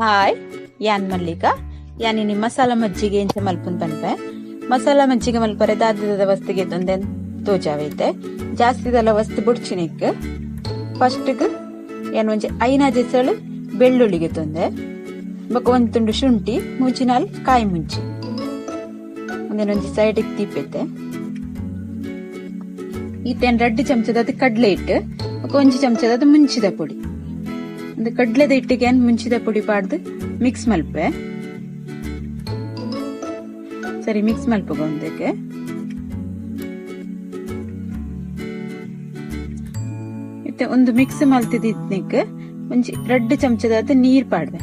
Hi, ಯಾನ್ ಮಲ್ಲಿಕಾ. ಯಾನಿನಿ ಮಸಾಲ ಮಜ್ಜಿಗೆ ಇಂಚ ಮಲ್ಪುನ್ ಪನ್ಪೆ. ಮಸಾಲ ಮಜ್ಜಿಗೆ ಮಲ್ಪರೆ ದಾದದ ವಸ್ತುಗೆ ತೊಂದೆ ತೋಜಾವೈತೆ. ಜಾಸ್ತಿದಲ್ಲ ವಸ್ತು ಬುಡ್ಚಿನಿಕ್. ಫಸ್ಟ್ಗ್ ಯಾನ್ ಒಂಜಿ ಐನಾಜೆ ಸಳು ಬೆಳ್ಳುಳ್ಳಿಗೆ ತೊಂದೆ. ಬೊಕ ಒಂಜಿ ತುಂಡು ಶುಂಠಿ, ಮೂಜಿನಾಲ್ ಕಾಯಿ ಮುಂಚಿ. ಒಂದೇನೊಂಜಿ ಸೈಡಿಗೆ ದೀಪೈತೆ. ಈತೇನ್ ರಡ್ಡ್ ಚಮಚದ ಕಡ್ಲೆ ಹಿಟ್ಟು, ಬೊಕ ಒಂಜಿ ಚಮಚದ ಮುಂಚಿದ ಪೊಡಿ. ಒಂದು ಕಡ್ಲೆದ ಹಿಟ್ಟಿಗೆ ಮುಂಚಿದ ಪೊಡಿ ಪಾಡ್ದು ಮಿಕ್ಸ್ ಮಲ್ಪೆ. ಸರಿ, ಮಿಕ್ಸ್ ಮಲ್ಪುಗ ಒಂದಕ್ಕೆ. ಇತ್ತೆ ಒಂದು ಮಿಕ್ಸ್ ಮಲ್ತಿದ್ನಿಕ್ ಒಂಜಿ ರಡ್ಡ್ ಚಮಚದ ನೀರ್ ಪಾಡ್ವೆ.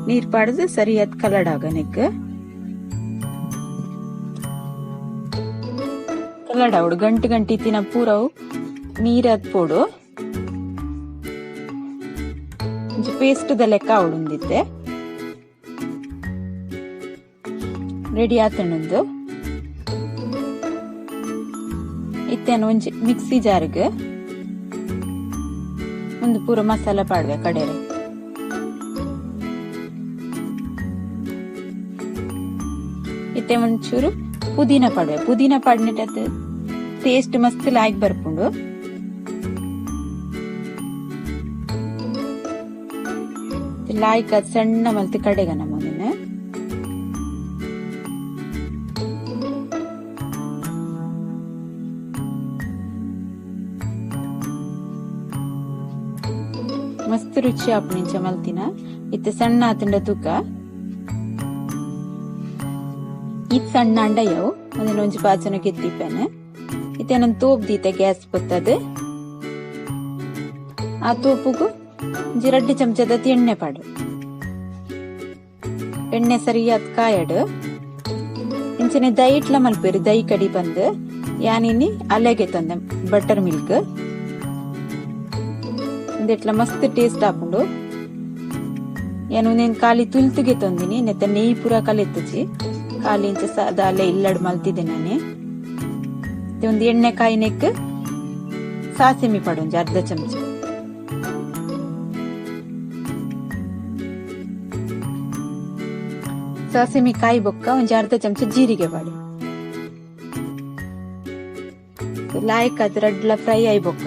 ನೀರ್ ಪಾಡ್ದು ಸರಿಯಾದ ಕಲಡಾಗ ನೆಕ್. ಕಲಡಾವಡು ಗಂಟು ಗಂಟಿ ತಿನ ಪೂರವು ನೀರದ್ ಪೋಡು. ಒಂಜಿ ಪೇಸ್ಟ್ ದ ಲೆಕ್ಕ ಅವಡುಂದಿತ್ತೆ. ರೆಡಿ ಆತಣಂದು. ಇತ್ತೇನು ಒಂಜಿ ಮಿಕ್ಸಿ ಜಾರ್ಗ್ ಒಂದು ಪೂರ ಮಸಾಲ ಪಾಡ್ವೆ ಕಡೆರೆ. ಇತ್ತೆ ಒಂಚೂರು ಪುದೀನ ಪಾಡ್ವೆ. ಪುದೀನ ಪಾಡ್ನಿಟ್ ಟೇಸ್ಟ್ ಮಸ್ತ್ ಲಾಯ್ಕ್ ಬರ್ಪುಂಡು. ಲಾಯ್ಕ್ ಅದ್ ಸಣ್ಣ ಮಲ್ತ್ ಕಡೆಗ ನಮೂನೆ. ಮಸ್ತ್ ರುಚಿ ಆಪುಂಡು ಇಂಚ ಮಲ್ತಿನ. ಇತ್ತೆ ಸಣ್ಣ ಆತುಂಡ ತೂಕ. ಇತ್ ಸಣ್ಣ ಅಂಡ ಯಾವು ಒಂದಿನ ಒಂಜಿ ಬಾಜನ ಗೆತ್ತಿಪ್ಪೆನೆ. ಇತ್ತೆ ನನ್ ತೋಪ್ ದೀತೆ ಗ್ಯಾಸ್ ಬತ್ತದು. ಆ ತೋಪುಗು ಒಂಜಿ ರಡ್ಡ್ ಚಮಚದ ಎಣ್ಣೆ ಪಾಡು. ಎಣ್ಣೆ ಸರಿಯಾದ ಕಾಯಡು. ಇಂಚನೆ ದಹಿಟ್ಲ ಮಲ್ಪೇರು ದಹಿ ಕಡಿ ಬಂದು. ಯಾನಿನಿ ಅಲೆಗೆ ತಂದೆ ಬಟರ್ ಮಿಲ್ಕ್. ಇಂದೆಟ್ಲ ಮಸ್ತ್ ಟೇಸ್ಟ್ ಆಪುಂಡು. ಯಾನು ನೇನ್ ಖಾಲಿ ತುಲ್ತುಗೆ ತಂದಿನಿ. ನೆತ್ತ ನೆಯ್ ಪೂರ ಕಲೆತ್ತುಜಿ. ಖಾಲಿ ಇಂಚ ಸಾದ ಅಲೆ ಇಲ್ಲಡ್ ಮಲ್ತಿದ್ದೆ ನಾನೇ. ಒಂದು ಎಣ್ಣೆ ಕಾಯಿ ನೆಕ್ ಸಾಸಿಮಿ ಪಾಡು ಒಂಜಿ ಅರ್ಧ ಚಮಚ. ಸಾಸಿಮಿ ಕಾಯಿ ಬೊಕ್ಕ ಒಂಜಿ ಅರ್ಧ ಚಮಚ ಜೀರಿಗೆ ಪಾಡಿ. ಲಾಯ್ಕ್ ಅದು ರಡ್ಲ ಫ್ರೈ ಆಯಿ ಬೊಕ್ಕ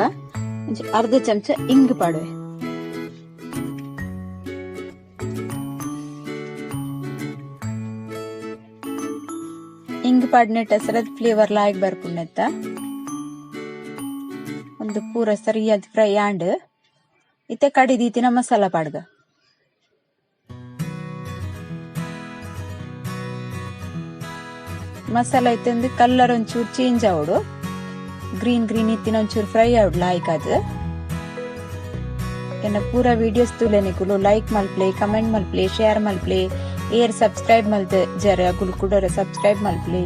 ಒಂಜಿ ಅರ್ಧ ಚಮಚ ಇಂಗ್ ಪಾಡುವೆ. ಇಂಗ್ ಪಾಡ್ನೆಟ್ ಸರದ ಫ್ಲೇವರ್ ಲಾಯ್ಕ್ ಬರ್ಪುಂಡೆತ್ತ. ಒಂದು ಪೂರ ಸರಿಯಾದ ಫ್ರೈ ಆಂಡ್. ಇತ್ತೆ ಕಡಿದೀತಿನ ಮಸಾಲ ಪಾಡ್ಗ. ಮಸಾಲ ಇತ್ತಂದು ಕಲರ್ ಒಂಚೂರು ಚೇಂಜ್ ಆವಡು. ಗ್ರೀನ್ ಗ್ರೀನ್ ಇತ್ತಿನ ಒಂಚೂರು ಫ್ರೈ ಆವಡು ಲಾಯ್ಕ್ ಅದು. ಎನ್ನ ಪೂರ ವಿಡಿಯೋಸ್ ತೂಲೆನಿಕುಲು ಲೈಕ್ ಮಲ್ಪ್ಲೆ, ಕಮೆಂಟ್ ಮಲ್ಪ್ಲೆ, ಶೇರ್ ಮಲ್ಪ್ಲೆ, ಏರ್ ಸಬ್ಸ್ಕ್ರೈಬ್ ಮಲ್ತ ಜರ ಅಗುಲು ಕುಡರ ಸಬ್ಸ್ಕ್ರೈಬ್ ಮಲ್ಪ್ಲೆ.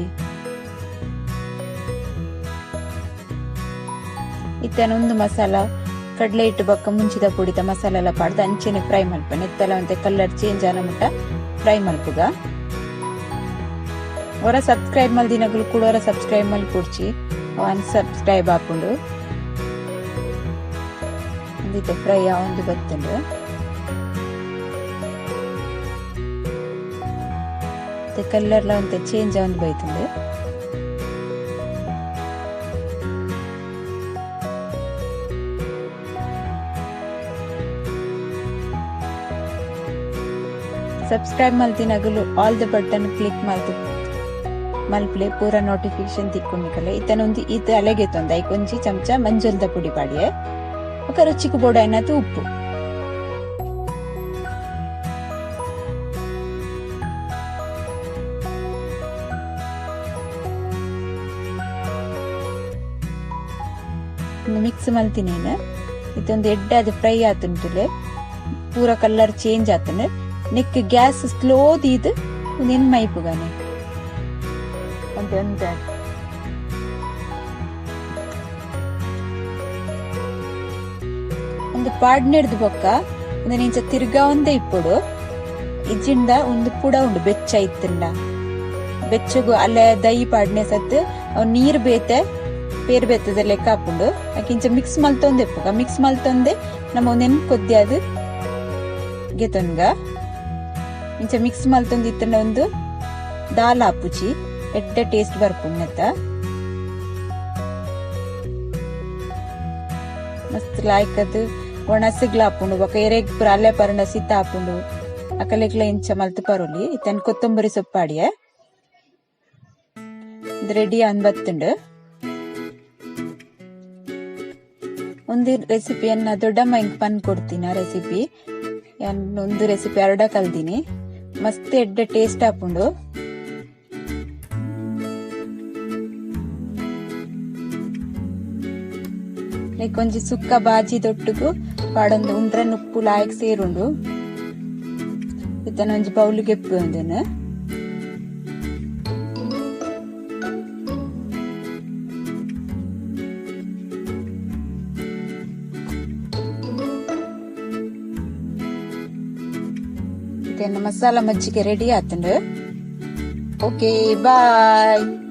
ಇತ್ತನೊಂದು ಮಸಾಲ ಕಡಲೆ ಹಿಟ್ಟು ಬೊಕ್ಕ ಮುಂಚಿದ ಪೊಡಿತ ಮಸಾಲ ಎಲ್ಲ ಪಾಡ್ದು ಅಂಚೆನೆ ಫ್ರೈ ಮಲ್ಪನೆ. ನೆತ್ತಲ ಒಂತೆ ಕಲರ್ ಚೇಂಜ್ ಆನ ಮುಟ್ಟ ಫ್ರೈ ಮಲ್ಪುಗ. ಒರ ಸಬ್ಸ್ಕ್ರೈಬ್ ಮಲ್ದಿನಗುಲು ಕೂಡ ಒರ ಸಬ್ಸ್ಕ್ರೈಬ್ ಮಲ್ಪುಡ್ಚಿ. ಅನ್ಸಬ್ಸ್ಕ್ರೈಬ್ ಆಪುಂಡು. ಒಂದಿತ್ತೆ ಫ್ರೈ ಆವೊಂದು ಬತ್ತುಂಡು. ಕಲರ್ಲ ಒಂತೆ ಚೇಂಜ್ ಆವೊಂದು ಬೈತುಂಡು. ಸಬ್ಸ್ಕ್ರೈಬ್ ಮಲ್ತಿನಗುಲು ಆಲ್ the button click ಮಲ್ತು ಮಲ್ಪ್ಲೆ ಪೂರ ನೋಟಿಫಿಕೇಶನ್ ತಿಕ್ಕೊಂಡಿಕಲೆ. ಇತ್ತನೊಂದು ಈತ ಅಲೆಗೆ ತೊಂದ ಐಕ್ ಒಂಜಿ ಚಮಚ ಮಂಜಲ್ದ ಪುಡಿ ಪಾಡಿಯೆ. ಬೊಕ ರುಚಿಕ್ ಬೋಡಾಯಿನಾತ್ ಉಪ್ಪು. ಮಿಕ್ಸ್ ಮಲ್ತಿನೇನು. ಇತ್ತೊಂದು ಎಡ್ಡೆ ಫ್ರೈ ಆತುಂಟುಲೆ. ಪೂರ ಕಲರ್ ಚೇಂಜ್ ಆತುಂಡು. ನೆಕ್ ಗ್ಯಾಸ್ ಸ್ಲೋ ದೀದ್ ಉಂದೆನ್ ಮೈಪುಗನೆ. ಒಂತೆ ಒಂದು ಪಾಡ್ನೆಡ್ದು ಬೊಕ್ಕ ಉಂದೆನ್ ಇಂಚ ತಿರ್ಗಾವಂದೆ ಇಪ್ಪೊಡು. ಇಜ್ಜಿಂಡ ಉಂದು ಪುಡ ಉಂಡು ಬೆಚ್ಚ ಇತ್ತುಂಡ. ಬೆಚ್ಚಗು ಅಲೆ ದಹಿ ಪಾಡ್ನೆ ಸತ್ ಅವು ನೀರ್ ಬೇತೆ ಪೇರ್ ಬೇತದ ಲೆಕ್ಕ ಆಪುಂಡು. ಅಕಿಂಚ ಮಿಕ್ಸ್ ಮಲ್ತೊಂದೆ ಇಪ್ಪುಗ. ಮಿಕ್ಸ್ ಮಲ್ತೊಂದೆ ನಮ ಉಂದೆನ್ ಕೊದ್ಯಾದ್ ಗೆತೊನ್ಗ. ಇಂಚ ಮಿಕ್ಸ್ ಮಲ್ತೊಂದು ಇತ್ತುಂಡ ಉಂದು ದಾಲ ಆಪುಜಿ, ಎಡ್ಡೆ ಟೇಸ್ಟ್ ಬರ್ಪುಂಡು ನೆತ್ತ. ಮಸ್ತ್ ಲಾಯ್ಕದ್ ಒಣಸುಗ್ಲ ಆಪುಂಡು ಬೊಕ ಎರೆಗ್ ಪೂರ ಅಲೆ ಪರ್ಂಡ ಸಿತ ಆಪುಂಡು. ಅಕಲೆಗ್ಲ ಇಂಚ ಮಲ್ತ್ ಪರೊಲಿ. ಇತ್ತೆ ಕೊತ್ತಂಬರಿ ಸೊಪ್ಪು ಪಾಡಿಯೆ. ಉಂದು ರೆಡಿ ಆದ್ ಬತ್ತುಂಡು. ಉಂದು ರೆಸಿಪಿ ಎನ್ನ ದೊಡ್ಡಮ್ಮ ಎಂಕ್ ಪಂದ್ ಕೊರ್ತಿನ ರೆಸಿಪಿ. ಯಾನ್ ಉಂದು ರೆಸಿಪಿ ಅರ್ಡ ಕಲ್ದಿನಿ. ಮಸ್ತ್ ಎಡ್ಡೆ ಟೇಸ್ಟ್ ಆಪುಂಡು. ಲೈಕ್ ಒಂಜಿ ಸುಕ್ಕ ಬಾಜಿ ದೊಟ್ಟುಗು ಪಾಡೊಂದು ಉಂಡ್ರೆ ನುಪ್ಪು ಲಾಯ್ಕ್ ಸೇರುಂಡು. ಇತ್ತನ ಒಂಜಿ ಬೌಲ್ ಗೆಪ್ಪು ಉಂದೆನ್. ಮಸಾಲ ಮಜ್ಜಿಗೆ ರೆಡಿ ಆತುಂಡು. Okay, bye.